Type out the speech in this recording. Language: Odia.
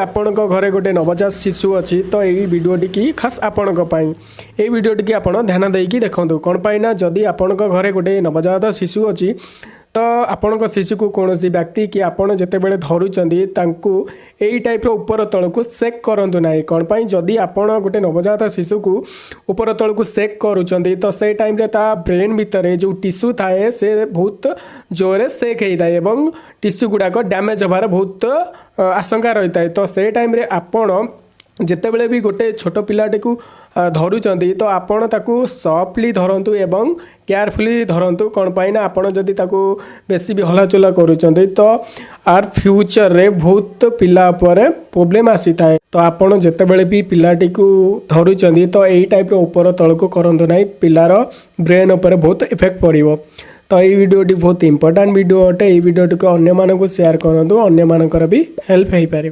ଆପଣଙ୍କ ଘରେ ଗୋଟେ ନବଜାତ ଶିଶୁ ଅଛି ତ ଏଇ ଭିଡ଼ିଓଟିକି ଖାସ୍ ଆପଣଙ୍କ ପାଇଁ। ଏଇ ଭିଡ଼ିଓଟିକି ଆପଣ ଧ୍ୟାନ ଦେଇକି ଦେଖନ୍ତୁ। କ'ଣ ପାଇଁ ନା ଯଦି ଆପଣଙ୍କ ଘରେ ଗୋଟେ ନବଜାତ ଶିଶୁ ଅଛି ତ ଆପଣଙ୍କ ଶିଶୁକୁ କୌଣସି ବ୍ୟକ୍ତି କି ଆପଣ ଯେତେବେଳେ ଧରୁଛନ୍ତି, ତାଙ୍କୁ ଏଇ ଟାଇପ୍ର ଉପର ତଳକୁ ସେକ୍ କରନ୍ତୁ ନାହିଁ। କ'ଣ ପାଇଁ? ଯଦି ଆପଣ ଗୋଟେ ନବଜାତ ଶିଶୁକୁ ଉପର ତଳକୁ ସେକ୍ କରୁଛନ୍ତି, ତ ସେଇ ଟାଇମ୍ରେ ତା ବ୍ରେନ୍ ଭିତରେ ଯେଉଁ ଟିସ୍ୟୁ ଥାଏ, ସେ ବହୁତ ଜୋରରେ ସେକ୍ ହେଇଥାଏ ଏବଂ ଟିସ୍ୟୁ ଗୁଡ଼ାକ ଡ୍ୟାମେଜ୍ ହେବାର ବହୁତ ଆଶଙ୍କା ରହିଥାଏ। ତ ସେ ଟାଇମ୍ରେ ଆପଣ ଯେତେବେଳେ ବି ଗୋଟେ ଛୋଟ ପିଲାଟିକୁ ଧରୁଛନ୍ତି, ତ ଆପଣ ତାକୁ ସଫ୍ଟଲି ଧରନ୍ତୁ ଏବଂ କେୟାରଫୁଲି ଧରନ୍ତୁ। କ'ଣ ପାଇଁ ନା ଆପଣ ଯଦି ତାକୁ ବେଶୀ ବି ହଲାଚଲା କରୁଛନ୍ତି, ତ ଆର ଫ୍ୟୁଚରରେ ବହୁତ ପିଲା ଉପରେ ପ୍ରୋବ୍ଲେମ୍ ଆସିଥାଏ। ତ ଆପଣ ଯେତେବେଳେ ବି ପିଲାଟିକୁ ଧରୁଛନ୍ତି, ତ ଏଇ ଟାଇପ୍ର ଉପର ତଳକୁ କରନ୍ତୁ ନାହିଁ। ପିଲାର ବ୍ରେନ୍ ଉପରେ ବହୁତ ଇଫେକ୍ଟ ପଡ଼ିବ। ତ ଏଇ ଭିଡ଼ିଓଟି ବହୁତ ଇମ୍ପୋର୍ଟାଣ୍ଟ ଭିଡ଼ିଓ ଅଟେ। ଏଇ ଭିଡ଼ିଓଟିକୁ ଅନ୍ୟମାନଙ୍କୁ ସେୟାର କରନ୍ତୁ, ଅନ୍ୟମାନଙ୍କର ବି ହେଲ୍ପ ହେଇପାରିବ।